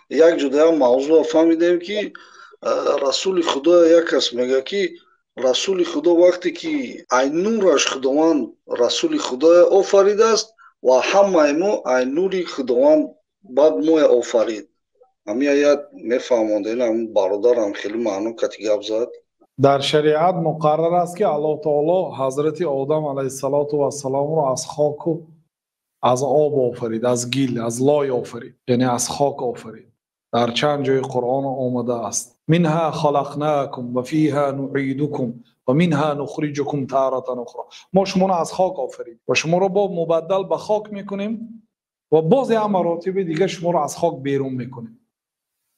Як ҷуда мавзӯъ фаҳмидем, ки Расули Худо, як кас мегӯяд, ки Расули Худо вақте ки ай нураш Худованд Расули Худо офаридааст ва ҳамаи мо ай нури Худованд баъд моя офарид. Ҳамин аят мефаҳмондем, ҳамин бародарам хеле маъно кати гап зад. Дар шариат муқаррар аст, ки Аллоҳ таоло ҳазрати Одам алайҳиссалоту вассаломро аз хоку аз об офарид, аз гил, аз лой офарид, яъне аз хок офарид. Дар чанд ҷои Қуръон омадааст: минҳа халақнакум ва фиҳа нуъидукум ва минҳа нухриҷукум таратан ухро. Мо шуморо аз хок офарид ва шуморо бо мубаддал ба хок мекунем ва боз як маротиби дигар шуморо аз хок берун мекунем.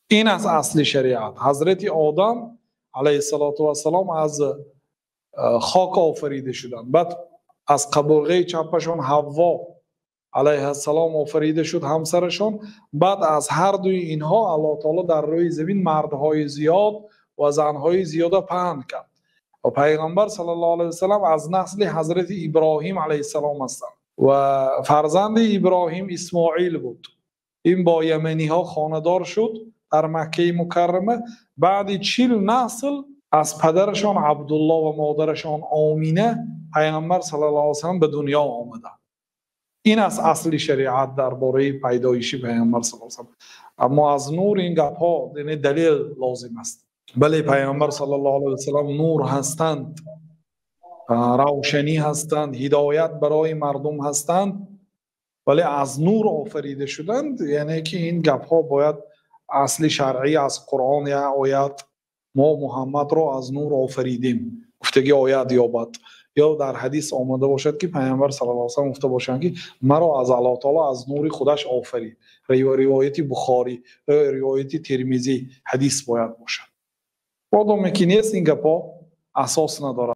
Ин аст асли шариат. Ҳазрати Одам алайҳиссалоту вассалом аз хок офарида шуданд, баъд аз қабурғаи чапашон Ҳавво алайҳиссалом офарида шуд, ҳамсарашон. Баъд аз ҳар дуи инҳо Аллоҳ таоло дар рӯи замин мардҳои зиёд ва занҳои зиёда паҳн кард ва Пайғамбар саллаллоҳу алайҳи васаллам аз насли ҳазрати Иброҳим алайҳиссалом ҳастанд ва фарзанди Иброҳим Исмоил буд. Ин бо яманиҳо хонадор шуд дар Маккаи Мукаррама. Баъди 40 насл аз падарашон Абдулло ва модарашон Омина Пайғамбар саллаллоҳу алайҳи васаллам ба дунё омаданд. Ин аст асли шариат дар бораи пайдоиши Пайғамбар саллаллоҳу алайҳи васаллам. Аммо аз нур ин гапҳо, яъне далел лозим аст. Бале, Пайғамбар саллаллоҳу алайҳи васаллам нур ҳастанд, равшанӣ ҳастанд, ҳидоят барои мардум ҳастанд, вале аз нур офарида шуданд, яъне ки ин гапҳо бояд асли шаръӣ аз Қуръон як оят, мо Муҳаммадро аз нур офаридем гуфтаги оят ёбад, ё дар ҳадис омада бошад, ки Пайғамбар саллаллоҳу алайҳи васаллам гуфта бошанд, ки маро аз Аллоҳ таоло аз нури худаш офарид. Ривояти Бухорӣ, ривояти Термизӣ ҳадис бояд бошад. Одоме ки нест, ин гапҳо асос надорад.